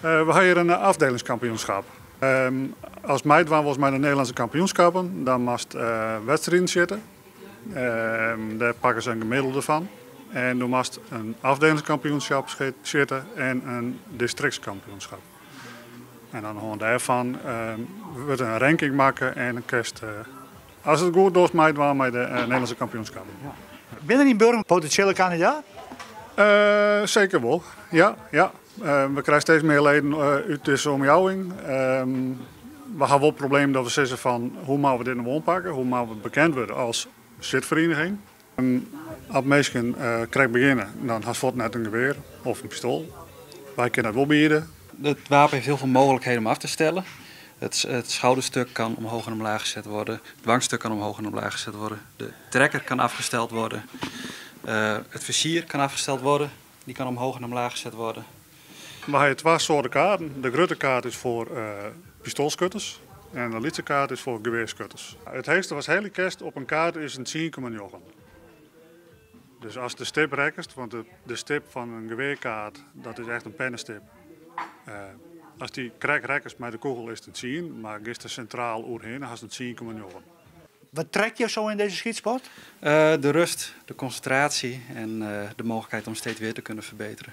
We ha hjir in afdelingskampioenskap. Ast meidwaan wolst mei de Nederlânske kampioenskappen, dan moatst wedstriden sjitte. Dêr pakke se in gemiddelde fan. En do moatst in afdelingskampioenskap sjitte en in distriktskampioenskap. En oan de hân dêrfan wurdt in ranking makke en kinst, as it goed dochst, meidwaan mei de Nederlânske kampioenskappen. Binne der yn Burgum potinsjele kandidaten? Seker wol, ja. Ja. We krije steeds mear leden út dizze omjouwing. We ha wol problemen dat we sizze fan hoe moatte we dit no oanpakke? Hoe moatte we bekend wurde as sjitferieniging? As minsken krekt begjinne, dan hast fuort net in gewear of in pistoal. Wy kinne dat wol biede. Het wapen heeft heel veel mogelijkheden om af te stellen. Het, het schouderstuk kan omhoog en omlaag gezet worden. Het wangstuk kan omhoog en omlaag gezet worden. De trekker kan afgesteld worden. Het vizier kan afgesteld worden. Die kan omhoog en omlaag gezet worden. We ha twa soarten kaarten. De grutte kaart is foar pistoalskutters en de lytse kaart is foar gewearskutters. It heechste watst helje kinst op in kaart is in 10,9. Dus ast de stip rekkest, want de stip fan in gewearkaart, dat is echt in pennestip. Ast dy krekt rekkest mei de kûgel is it in 10, mar giest der sintraal oerhinne, hast in 10,9. Wat trekt jo zo in deze schietsport? De rust, de concentratie en de mogelijkheid om steeds weer te kunnen verbeteren.